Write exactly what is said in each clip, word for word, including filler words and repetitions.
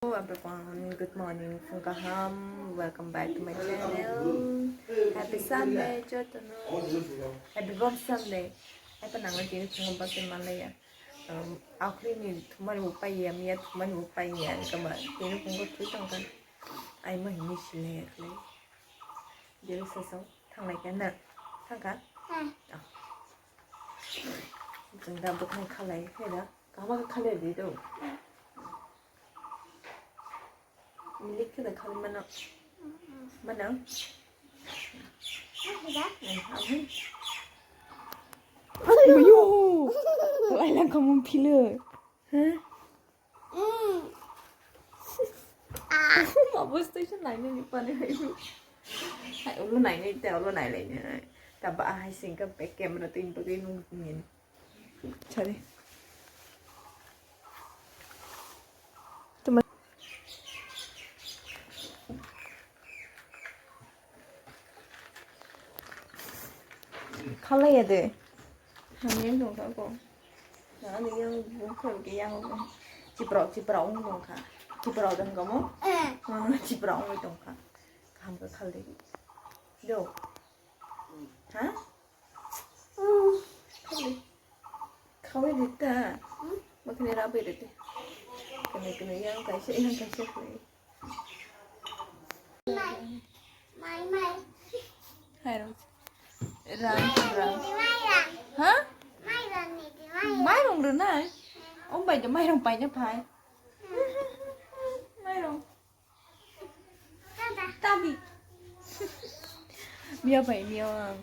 Hello everyone, good morning, phung kaham, welcome back to my channel. Happy Sunday, jotono. Happy Bom Sunday. Happy nangma tini phungo bwsai manlaiya. Um, akhli ni thumani bo paiya, miya thumani bo paiya, kama tini phungo thui tongkha. Ai mo hini silaiya khlai. Jero sasao thanglai kha na? Thangkha? Ah. Jeng da bwkhani khalai khe da. Kaham khe khalai di do. Milik khe da khalai mano. Mano? Ayo! Lai lang kamu pilih. Hah? Abo station lainani pani hai. Hai, ulo nainai te, ulo nailainai. Taba ahai singka back camera tu impo ke nung nungin. Chari. Tuma. Khalai ya de. Hamya tongkha ko. Nani yang bungkha ke yang. Chiprok, chiprok ung tongkha. Chiprok dong kamu? Eh. Ah, chiprok ung tongkha. Kaham khe khal de. Do. Ha? Khal de. Khawi de ta. Makhne rabai de te. Kene kene yang kaisa, yang kaisa khlai. Mai, mai. Hai rong. Rang, rang. Mai rang. Ha? Mai rang ni di, mai rang. Mai rong rwnai. Om bai de mai rong paina phai. Mai rong. Tabi. Mia bai, mia ang.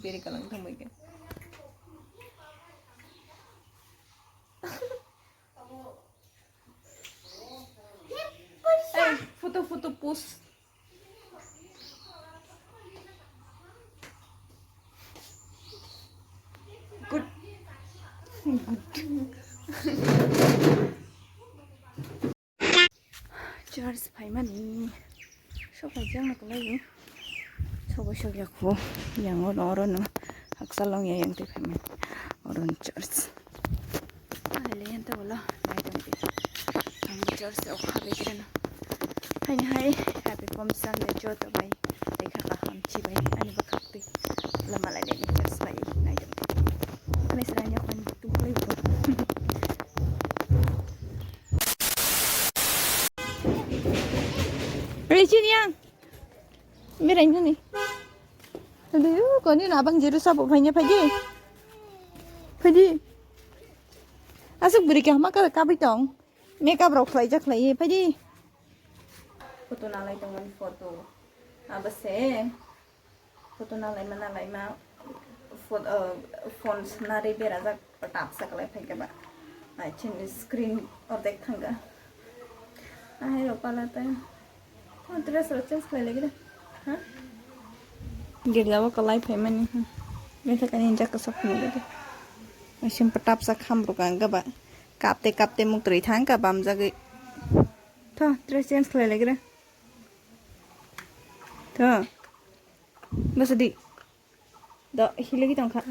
Beri kalang thambai ke. Hey, photo, photo, pose. Good. Good. Church phaimani sokaijak no kwlai o. Sobo sokya kho yang o no oro no haksa long ya yang twi phaimani oro no church. Hai le yan to bolo nai tong di. Ang church o kha be kre no. Hai ni hai happy pom Sunday joto bai. Tei kha kaham chi bai ani bwkhak twi lama lai le church bai nai tong di. Ani sra ni kon tu play ko. Richie yang. Berai nani. Aduh, koni nabang jeru sabo phainya phaidi. Phaidi. Asuk beri kah maka kabi tong. Makeup rok khlai jak khlai phaidi. Photo nalai tong mani photo. Abase. Photo nalai ma nalai ma. Pho-, uh, phone nari bera jak. Tapsa kalai phai khe ba. Ai chini screen ordek thanga. Ahai ro pala ta. Oh, dress ro change khlai lagi da. Ha? Girja o kalai phai mani. Metha kani jak ka sok ni lagi. Ai sim patapsa kham ro kang ga ba. Kapte kapte muk twi thang ka bam jagwi. Tho, dress change khlai lagi da. Tho. Basa di. Do, hiligi tongkha.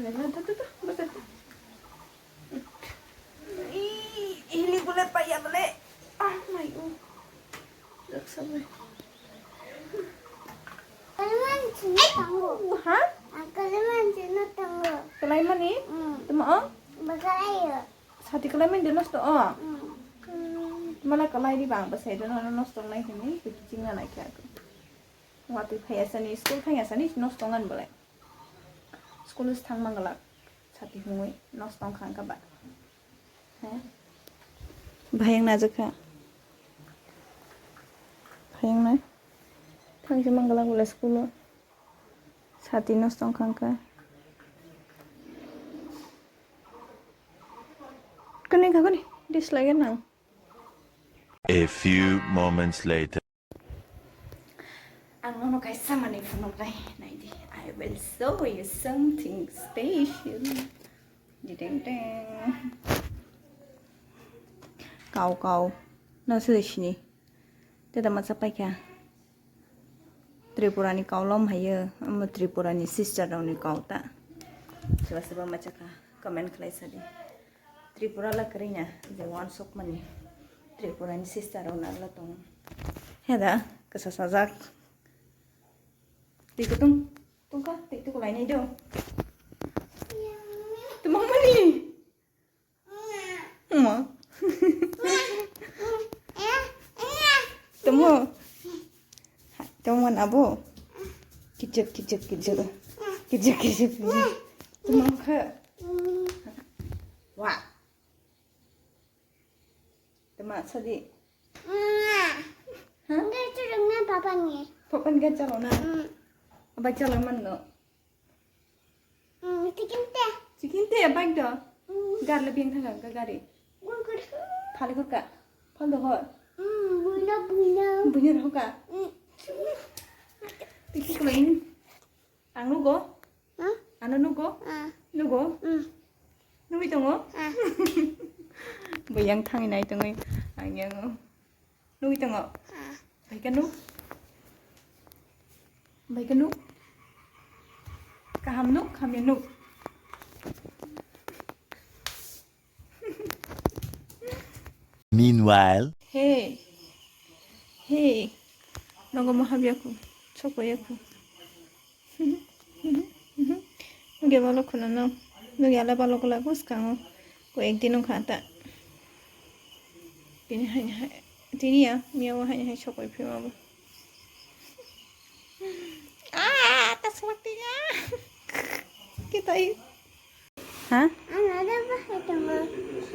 Ih, hili bole paya bole. Ah, mai, uh. Jaksa bole. Kaliman sini tanggo. Ha? Kaliman sini tanggo. Kalaimani? Hmm. Tuma o? Bakalayo. Sati kalaimani de nosto o? Hmm. Hmm. Mala kalai di bang, basai do nosto nai hini, kiching na nai kya. Watwi phaiya sani, school thangya sani, nosto ngan bole. School is thang manglak, sati hungwi nosto wngkha wngkha ba. He? Bhayang najak kha. Bhayang nai. Thangsi manglak bole school o. Sati nosto wngkha wngkha. Kani kha kani, dislike nang. A few moments later. Ang nono kaisa manwi phunuknai, naidi. I will show you something special. Ding ding ding. Kau kau. No sini sini. Teta masa paikha. Tripura ni kau lom hayo. Amo Tripura ni sister rok ni kau ta. Soba soba machakha. Comment khlai sadi. Tripura la kwrwina je wansukmani. Tripurani sister rok nalai tongo. Heda, kasa sajak. Twi kutung, tungka, twi tukulai nai do. Tumang mani. Ma. Tamo. Tamo na bo. Kijak, kijak, kijak. Kijak, kijak, kijak. Tamo kha. Wa. Tama sadi. Ha? Papa ni. Papa ni ga chalo na. Abai chalo man no. Hmm, chicken te. Chicken te bike do. Hmm. Gar le biang thang ga gari. Gur gur. Phale gur ka. Phal do hor. Hmm, buino, buino. Buino ho ka. Hmm. Tiki ko lain. Ang nugo. Hmm? Ano nugo. Ah. Nugo. Hmm. Nugui tongo. Ah. Buyang thang nai tongoi. Ang yang. Nugui tongo. Ah. Bai kanu. Bai kanu. Kaham nuk, hamya nuk. Meanwhile. Hey. Hey. Nogo mo habyaku. Chokwa yaku. Nugi balo khuna no. Nugi ala balo kula gus kango. Ko ek din kha ta. Tini hai hai. Tini ya, miya wo hai hai chokwa phima bo. Ah, ta swak tiya. Kita i. Ha? Ang ada ba hai tongo.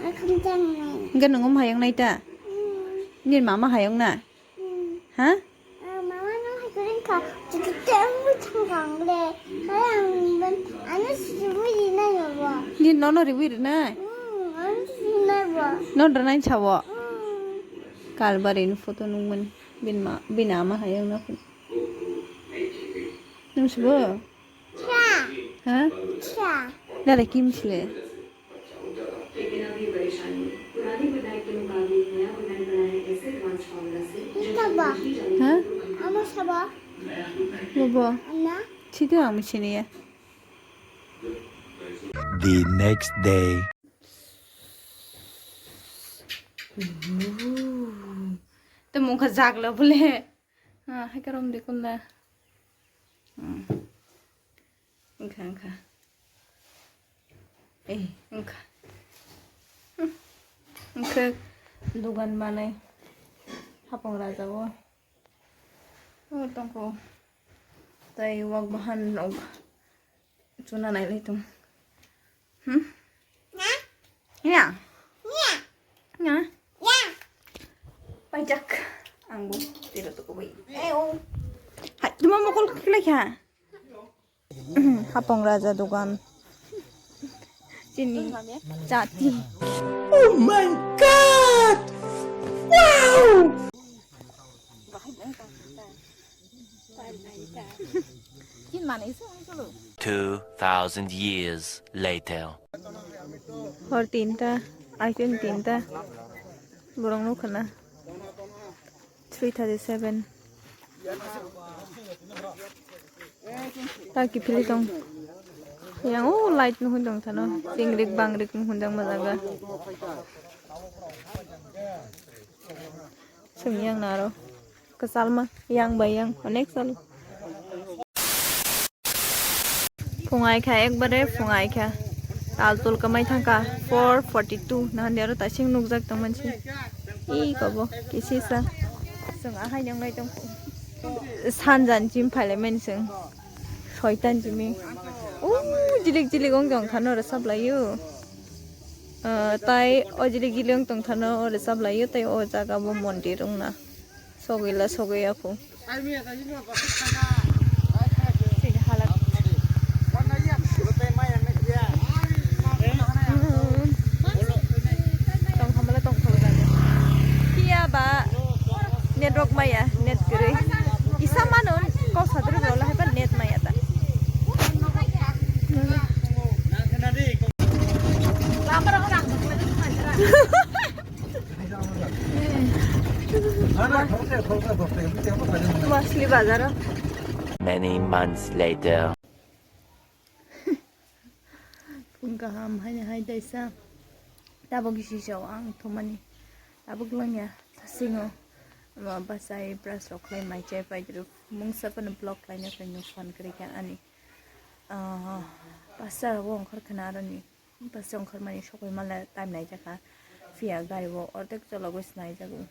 Akham jang nai. Enggak nunggu hayang nai ta? Hmm. Ini mama hayang na? Hmm. Ha? Ah, mama nang hai kuring ka. Jadi temu tanggang le. Kaya ang ben. Anu sibui di nai ba. Ini nono ribui di nai. Hmm, anu sibui nai ba. Non renai chawo. Hmm. Kalbari ni photo nungmani. Bin ma, bin ama hayang na pun. Nung sibo? Cha. Ha? Cha. Dale kim sile. Ita ba. Ha? Ama sabo. Bobo. Anna. Chito ang sini ya. The next day. Te mungkha jagla bole. Ah, hai karom de kunda. Hmm. Wngkha, wngkha. Eh, wngkha. Hmm. Wngkha dugan manai. Hapong raja o. O tongkho. Tai wak bahan rok. Chuna nai lai tong. Hmm? Ya. Ya. Ya. Paijak. Ang bo tiro to kubai. Eh, oh. Hai, tuma mokol khlai kha. Hapong raja dogan. Chini chati. Oh my God! Wow! Two thousand years later. Hor tinta, aifin tinta. Borok nukha na. Three thirty-seven. Ta kiphilwi tong. Yang o light nuhun tong thano. Chingrik bangrik nuhun jang majaga. Chwng yang naro. Kwchalma yang bai yang onek chalo. Phung ai kha, ekbare phung ai kha. Tal tul kamai thangkha, four forty two. Nahan diaro tasing nukjak tong mansi. I kobo, kisisa. Chwng ahai nang nai tong. Sanjan chim phailai mani chwng. Soitan chimi. O jilik jilik ong jong thano rwchap laio. Ah, tai o jilik jilik ong tong thano rwchap laio, tai o jaga bo mondir ong na. Sogwila sogwi ya khu. Tong khamala tong khamala. Kiya ba network maya, net kwrwi. Kisa mano kok sadri rok lahai ba net maya ta. Masli bazar. Many months later. Phung kaham haini hai daisa. Tabok gisi sao ang thumani. Tabuk langya, singo, ma bachai brush rok khlai mai chai pai dru, mungsa phano vlog khlaina khlai no phone kwrwi kha ani. Ah, pasta rok ongkhor khna aroni, pasta ongkhor mani sokoi mala time nai jakha, phiya gari o ordek chologoi snai jago.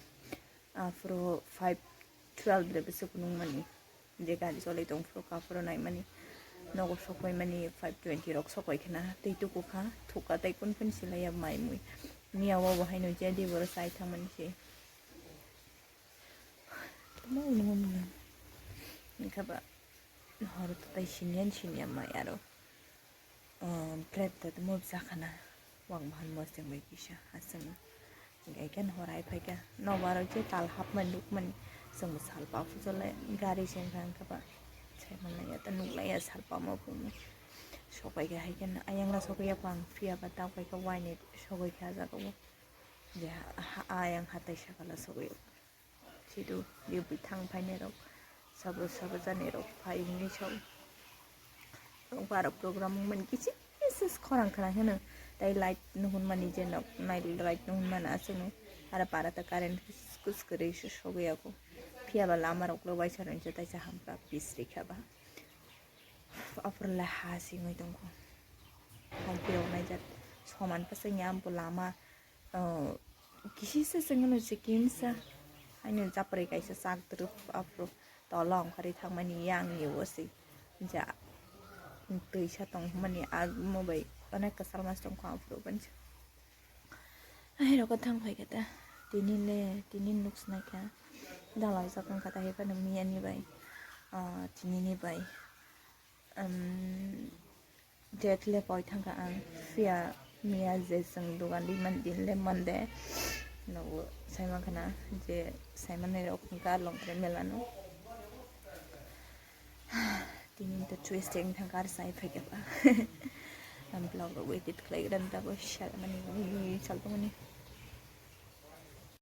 Aphuru five twelve de bwswk nung mani. Je gari cholai tong phuru kaphuru naimani nogo sokoi mani five twenty rok sokoi khna tei tuku kha thuka tei kun kun silaiya mai mui miya o bo haino je di boro chai thangmani se. Tamo nungo mui wngkha ba horo to tai siniya siniya mai aro. Trip ta tamo bwsa khana wang bahan moseng bai kisa aswng. Hingke ken horai phaika nobar je tal hapmani nukmani chwng salpa phujole gari cheng kha hingke ba sai manlaiya ta nuklaiya salpa mo phungni. Sokaika hai ken ayang la sokaiya pang phiya ba tau kaika waini sokaika jaga o je ayang hatai sakala sokaio. Sidu, yubwi thang phainai rok, sabo sabo jani rok phai hwnwi sao. Rok baro program wngmani kisi kisi khorang khorang hwno. Tai light nuhunmani je nok nai light nuhunmani aswkno. Aro para ta current kus kus kwrwi sogwi yago. Phiya ba lama rok lo waisa rwngjak taisa hampra pis rikha ba. Aphuru le ha singwi tongkho. Hai phirok naijak soman pasai ni ampo lama. Kisisa chwngno sikimsa haino japri kaisa chak drwp aphuru tola ongkhorwi thangmani yang ni o se ja twisa tongmani agmo bai onek kwchal mas tongkho aphuru bansa. Hai rokho thang phaikha ta tini le tini nuk swnai kha dalajak wngkha ta hai phano miyani bai tini ni bai. Date le poi thangkha ang phiya miya je chwng dogan di man din le mande nogo sai mankha na je sai manai rok wngkha long tre mela no. Tini to twisting thangkha ar sai phaikha ba ang vlog rok edit khlai gra ta bo sal mani sal tongmani.